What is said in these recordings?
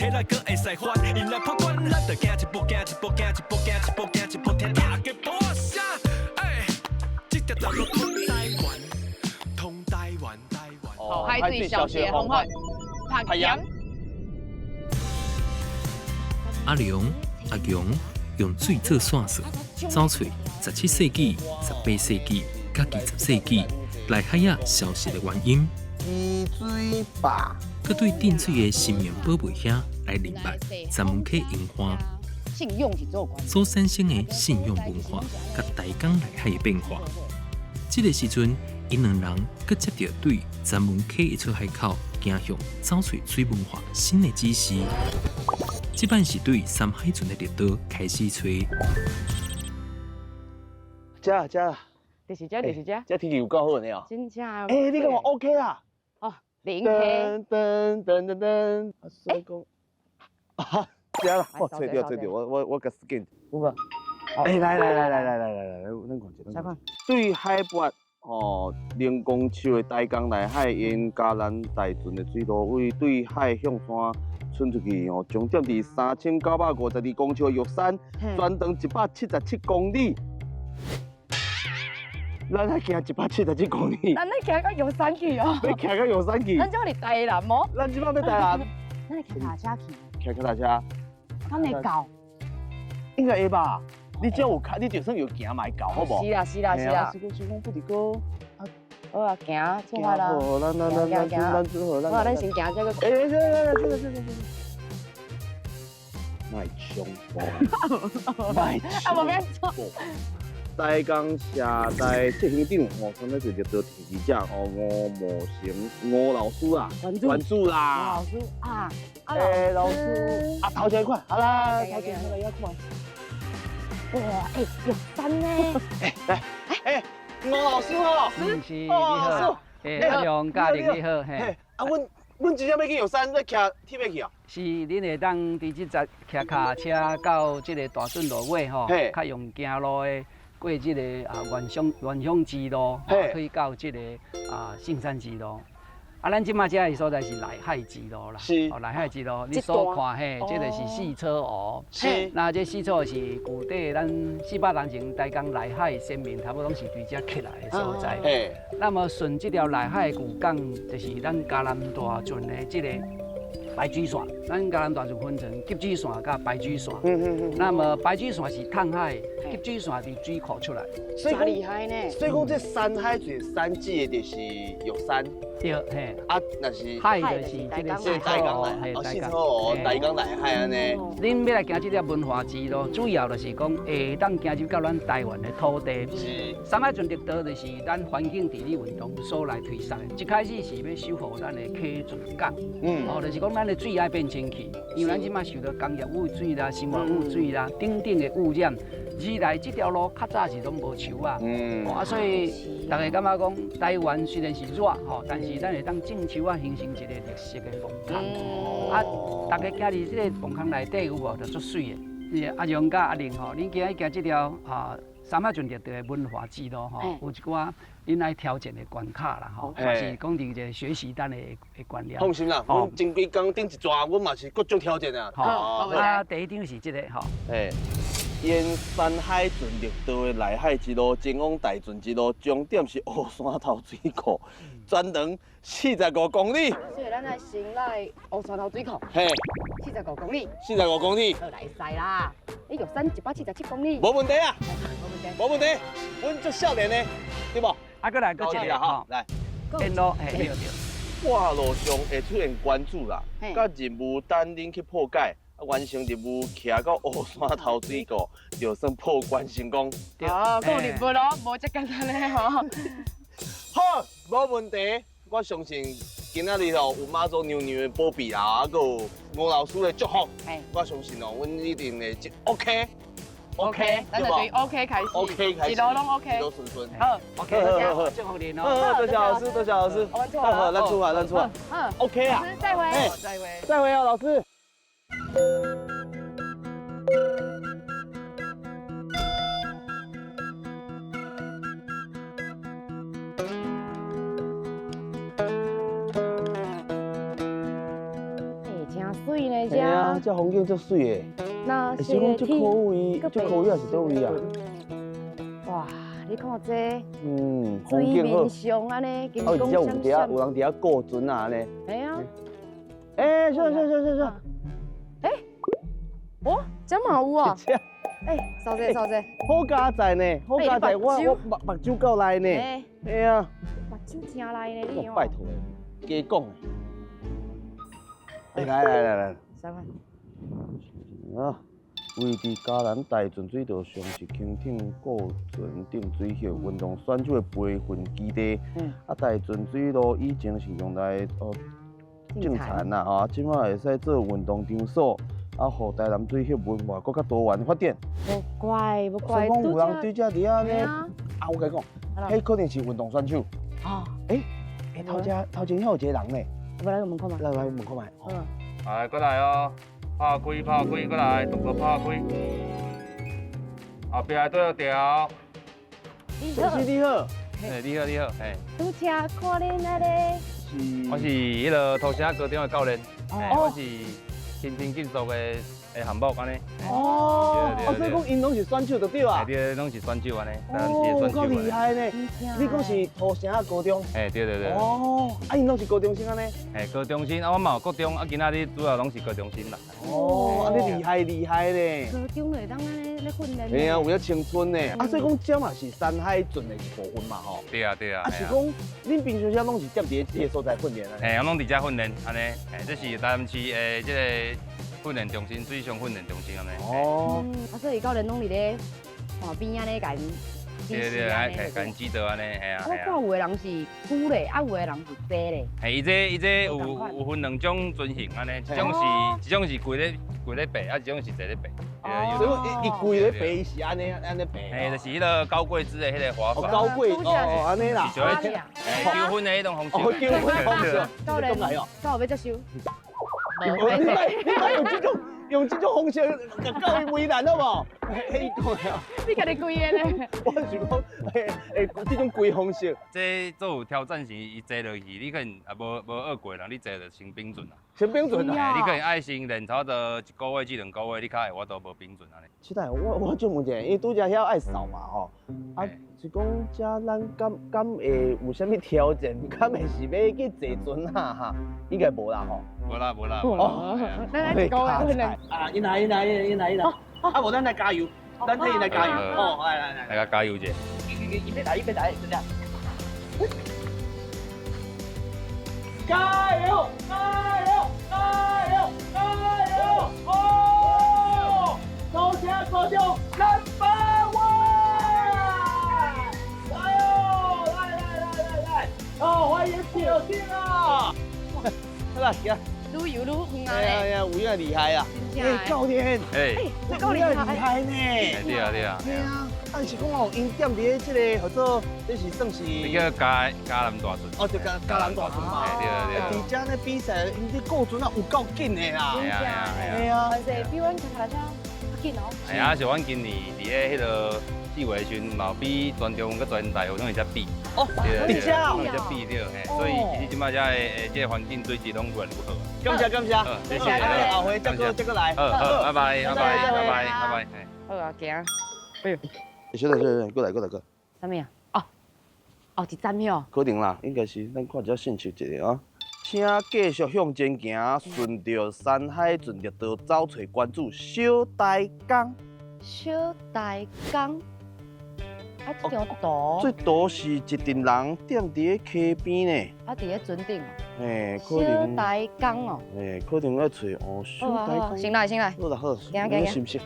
起來閣會使翻，𪜶來破關，咱就行一步行一步行一步行一步行一步，聽大家鼓聲。欸，這條道路通台灣，通台灣，台灣。哦，海水消失的方法，曝鹽。阿良、阿強用水做線索，走揣17世紀、18世紀、佮20世紀內海仔消失的原因。滴水壩，閣對鎮水的神明寶貝兄來認捌曾文溪文化信用是做關所產生的信仰文化，佮台江內海的變化。這个時陣，𪜶兩人閣接著對曾文溪的出海口行向走揣水文化新的指示。這擺是對三海船的綠道開始揣。遮遮，就是這，就是這。這天氣有夠好呢哦。真正。欸，你感覺 OK 啦？哦，零 K。噔噔噔噔噔。所以講，啊，遮啦，我揣著揣著，我共 scan。有無？欸，來來來來來來來來，咱看一下。看。對海拔吼0公尺的台江內海，沿嘉南大圳的水路位對海向山伸出去吼，終點佇3952公尺的玉山，全長177公里。咱愛行177公里。咱咧行到玉山去哦。欲行到玉山去。咱這佇台南無？咱這擺欲台南。咱會騎腳踏車去。騎腳踏車。敢會到？應該會吧。你只要有跤，你就算有行嘛會到，好無？是啦是啦是啦。是講是講，不佇閣。好啊，行出發啦！好，咱咱咱咱咱做好，好，咱先行這個。欸欸欸，這個這個這個。莫衝動，莫啊，無免衝。台江社大執行長吼，上面是綠道提議者吼，吳茂成吳老師啊，關注啦，吳老師啊，欸，老師，啊，頭前看，好啦，頭前來遐看。哇，欸，玉山呢？欸，來，欸，吳老師吼，是，你好，欸，阿良教練你好，嘿，啊，阮真正欲去玉山，欲騎鐵馬去啊？是，恁會當佇這節騎跤車到這个大圳路尾吼，較用行路的。過這个啊原鄉原鄉之路，可以到這个啊聖山之路。啊，咱這馬遮的所在是內海之路啦。是。哦，內海之路，你所看嘿，這个是四草湖。是。那這四草湖是舊底咱400年前台江內海先民差不多攏是佇遮起來的所在。嘿。那麼順這條內海的舊港，就是咱嘉南大圳的這个排水線。咱嘉南大圳分成給水線佮排水線。那麼排水線是淡海，給水線佇水庫出來。真厲害呢。所以講，這山海最山脊的就是玉山。對，嘿。啊，若是海就是這个四草湖，哦，四草湖，台江內海按呢。恁欲來行這條文化之路，主要就是講會當行入到咱台灣的土地。是。三海圳綠道就是咱環境治理運動所來推捒的。一開始是欲守護咱的溪圳港，哦，就是講咱的水愛變清氣，因為咱這馬受著工業污水啦、生活污水啦等等的污染。二來這條路較早是攏無樹仔，啊，所以大家感覺講台灣雖然是熱吼，但是咱會當種樹仔，形成一个綠色的防空。啊，大家行佇這个防空內底有無？就足媠的。阿榮佮阿玲吼，恁今日行這條啊三海圳綠道的文化之路吼，有一寡恁愛挑戰的關卡啦吼，嘛是講佇一个學習咱的觀念。放心啦，阮前幾工頂一逝，阮嘛是各種挑戰啊。好，啊，第一張是這个吼。嘿。沿山海圳綠道的內海之路，前往大圳之路，終點是烏山頭水庫，全長45公里。所以咱來先來烏山頭水庫。嘿，45公里。45公里。好來使啦，你玉山177公里。無問題啊，無問題，無問題，阮足少年的，對無？啊，閣來閣一个吼，來，沿路嘿，對對。掛路上會出現關注啦，佮任務等恁去破解。完成任務，騎到烏山頭水庫，就算破關成功。哦，閣有任務咯，無遮簡單咧吼。好，無問題，我相信今仔日吼有媽祖娘娘的保庇啊，啊，閣有吳老師的祝福，我相信哦，阮一定會 OK。 OK，咱就對 OK 開始，OK 開始，一路攏 OK，一路順順。好，OK，好，祝福您哦。好，多謝老師，多謝老師。我們出發，好，咱出發，咱出發。嗯，OK 啊。再會，再會，再會啊，老師。欸，真媠呢，遮。啊，這風景足媠的。那是講這好位，這好位也是佗位啊？哇，你看這，風景好。水面上按呢，金啊，光而且有閃佇遐，閃。有人佇遐顧船啊，按呢。嘿啊。欸，啥啥啥啥啥？欸，哦，這嘛有啊。欸，扫者扫者。好佳哉呢，好佳哉，我目睭夠利呢。嘿啊。目睭真利呢，你。拜託的，加講。來來來來。啥款？啊，位佇嘉南大圳水道上是輕艇過船頂水域運動選手的培訓基地。啊，大圳水路以前是用來哦種田啦，吼，這馬會使做運動場所，啊，予台南水域文化閣較多元發展。無怪無怪，所以講有人對這佇遐呢。啊，我共你講，彼可能是運動選手。哦。欸，頭前頭前遐有一個人呢。欲來問看覓。來來問看覓。嗯。來，過來哦。拍開，拍開，過來，動作拍開。後壁對調。老師你好。欸，你好，你好，嘿。拄才看恁那个。是。我是彼个土城高中的教练。我是輕艇競速的項目按呢。哦，所以講𪜶攏是選手就對啊。對，攏是選手按呢。哦，夠厲害呢！你講是土城高中？嘿，對對對。哦，啊，𪜶攏是高中生按呢？嘿，高中生啊，阮嘛有國中，啊，今仔日主要攏是高中生啦。哦，按呢厲害厲害呢。高中就會當按呢咧訓練。嘿啊，有遐青春呢。啊，所以講這嘛是山海船的一部分嘛，吼。對啊對啊。啊，是講恁平常時攏是踮佇這個所在訓練啊？嘿，我攏佇遮訓練，按呢，嘿，這是台南市的這個訓練中心，水上訓練中心按呢。哦。啊，所以教練攏佇咧岸邊按呢，共𪜶對對，愛共𪜶指導按呢，嘿啊。我看有的人是舉咧，啊有的人是坐咧。嘿，伊這有分兩種船型按呢，一種是一種是跪咧跪咧爬，啊一種是坐咧爬。所以伊跪咧爬，伊是按呢按呢爬。嘿，就是彼个高跪姿的彼个滑法。高跪哦，按呢啦。是做求婚的彼种方式。哦，求婚方式。教练，教欲接受。你莫用這種用這種方式，夠伊為難好無？嘿，講啊！你家己跪的咧？我是講，欸，這種跪方式，這做有挑戰性，伊坐落去，你可能也無學過人，你坐就先冰船啊。先冰船啊！你可能愛先練差不多一個月至兩個月，你較會法度無冰船按呢。期待我想問一下，因為拄才遐愛掃嘛吼，啊是講這咱敢會有啥物挑戰？敢會是欲去坐船啊？哈，應該無啦吼。無啦無啦。哦，咱來一個月訓練。啊，𪜶來𪜶來𪜶來𪜶來。啊，無咱來加油，咱替𪜶來加油。哦，來來來。來共加油者。伊欲來，伊欲來，就這樣。加油！加油！加油！加油！哦！土城高中 number one！来哦，來來來來來，哦，歡迎表弟啊！好啦，行。愈游愈遠啊咧！哎呀，有影厲害啊！欸，教練，欸，教練厲害呢！對啊對啊。對啊，啊是講哦，𪜶踮佇咧這個叫做，這是算是。這叫嘉嘉南大船。哦，就嘉嘉南大船嘛。對啊對啊。佇遮咧比賽，𪜶這顧船啊有夠緊的啦。對啊對啊。但是比阮騎腳踏車較緊哦。係啊，像阮今年佇咧彼個四月的時陣，嘛有比全中佮全台有攏會遮比。哦，佇遮哦。攏會遮比對，嘿，所以其實這擺遮的這個環境水質攏越來越好。感謝感謝，謝謝。後回再閣再閣來。好，好，拜拜，拜拜，拜拜，拜拜。好啊，行。哎呦。小等小等，過來過來過來。啥物啊？哦，哦，一站哦。可能啦，應該是咱看一下信息一下啊。請繼續向前行，順著山海船綠道走揣關注小台江。小台江。啊，這張圖。這圖是一陣人踮佇咧溪邊呢。啊，佇咧船頂哦。嘿，可能。小台江哦。嘿，可能愛揣哦，小台江。先來先來。好啦好，行行行。是毋是？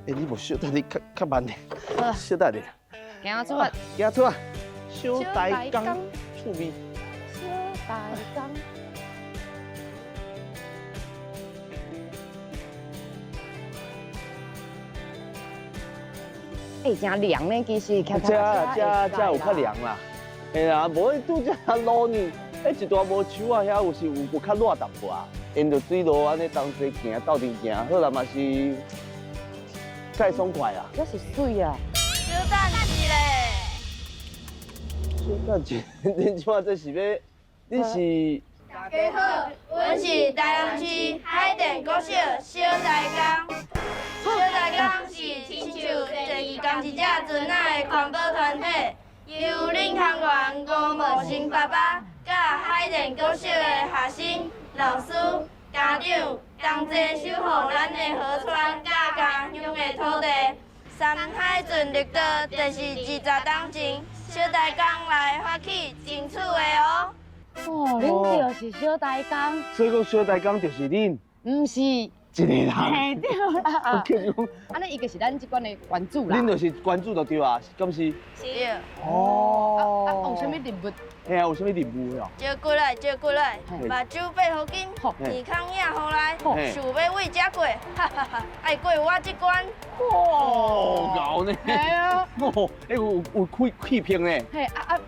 欸，你無小等你較較慢點。小等下。行出發。行出發。小台江，趣味。小台江。欸，真涼呢，其實。這這這有較涼啦，嘿啦，無彼拄才落雨，彼一大無樹仔遐有時有較熱淡薄啊，沿著水路按呢同齊行，鬥陣行，好啦嘛是，較會爽快啦。這是水啊！小等一下。小等一下，恁這擺這是欲，恁是？大家好，阮是台南市海淀国小小台工。小台工是亲像第二工一只船仔的环保团体，由领航员吴茂成爸爸，佮海淀国小的学生、老师、家长同齐守护咱的河川佮家乡的土地。三海圳绿道就是20冬前，小台工来发起争取的哦。哦，恁就是小台工，所以讲小台工就是恁，毋是一个人。嘿對啦。就是講，按呢伊就是咱這關的關主啦。恁就是關主就對啊，敢是？是。哦。啊，有啥物任務？嘿啊，有啥物任務哦？招過來，招過來，目睭閉予緊，耳孔抿予來，想欲為這過，哈哈哈，愛過我這關。哦，𠢕呢？嘿啊。哦，欸有氣氣魄呢。嘿啊啊，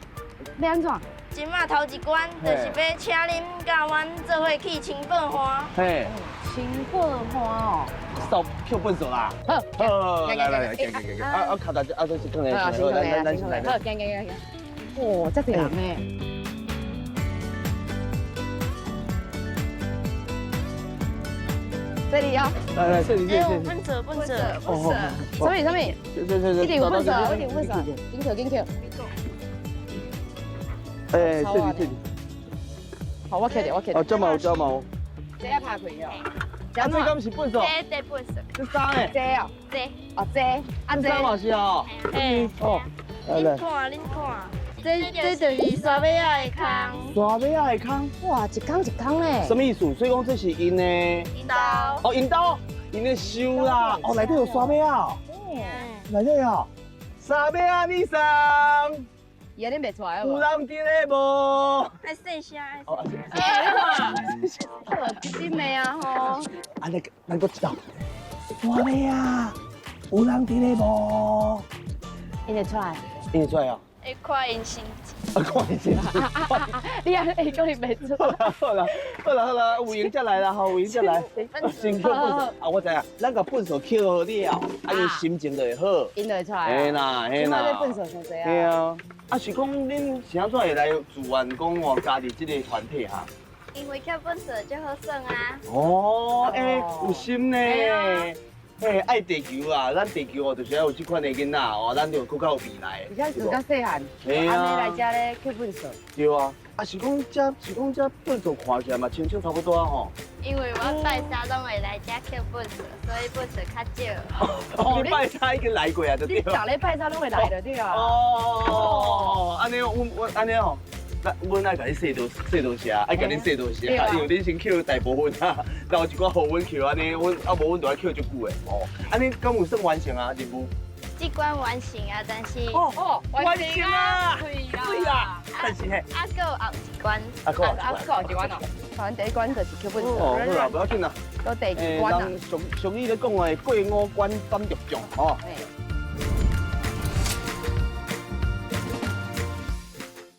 欲按怎？這馬頭一關就是欲請恁佮阮做伙去清糞岸。嘿。清糞岸哦。掃抾糞埽啦。好。好，來來來，行行行，啊啊，卡大啊，這是可能，好，來來來，好，行行行行。哦，遮濟人呢。這裡哦。來來，這裡這裡。糞埽糞埽糞埽。啥物啥物？這一定有糞埽，一定有糞埽。緊抾緊抾。欸，這裡這裡。好，我抾著我抾著。哦，這嘛有這嘛有。這也拍開哦。啊，這敢是糞埽？這糞埽。這啥呢？這哦。這。哦，這。啊這嘛是哦。嘿。哦。恁看恁看，這就是沙尾仔的空。沙尾仔的空。哇，一空一空咧。什麼意思？所以講這是𪜶的。𪜶兜。哦，𪜶兜，𪜶的收啦。哦，內底有沙尾仔。哦。內底哦。沙尾仔你送。伊安呢袂出來有人佇咧無？愛細聲，愛細聲。欸，你看，好真的啊吼！按呢，咱閣一道。沙尾仔，有人佇咧無？𪜶會出來？𪜶會出來啊？會看𪜶心情。啊，看𪜶心情。你按呢會講伊袂出來。好啦，好啦，好啦，有閒才來啦，吼，有閒才來。先抾糞埽啊，我知影，咱共糞埽抾好了，啊，𪜶心情就會好。𪜶就會出來。嘿啦，嘿啦。這糞埽傷濟啊。嘿啊。啊，是講恁是按怎會來自願講哦加入這個團體哈？因為抾糞埽足好耍啊。哦，欸，有心呢。嘿，愛地球啊！咱地球哦，就是愛有這款的囡仔哦，咱就閣較有未來。而且自較細漢，按呢來遮咧抾糞埽。對啊，啊是講這是講這糞埽看起來嘛，親像差不多啊吼。因為我拜三攏會來遮抾糞埽，所以糞埽較少。哦，你拜三已經來過啊，就對。你逐禮拜三攏會來就對啊。哦，按呢，阮阮按呢吼。咱阮愛共你說多說多謝，愛共恁說多謝，因為恁先抾大部分啊，留一寡予阮抾按呢，阮啊無阮就愛抾足久的哦。按呢敢有算完成啊任務？這關完成啊，但是哦哦，完成啊，對啦，但是嘿，啊，閣有後一關，啊，閣啊，閣後一關哦。反正第一關就是抾糞埽。哦，好啦，不要緊啦。閣第二關啊。人俗俗語咧講的過五關斬六將，吼。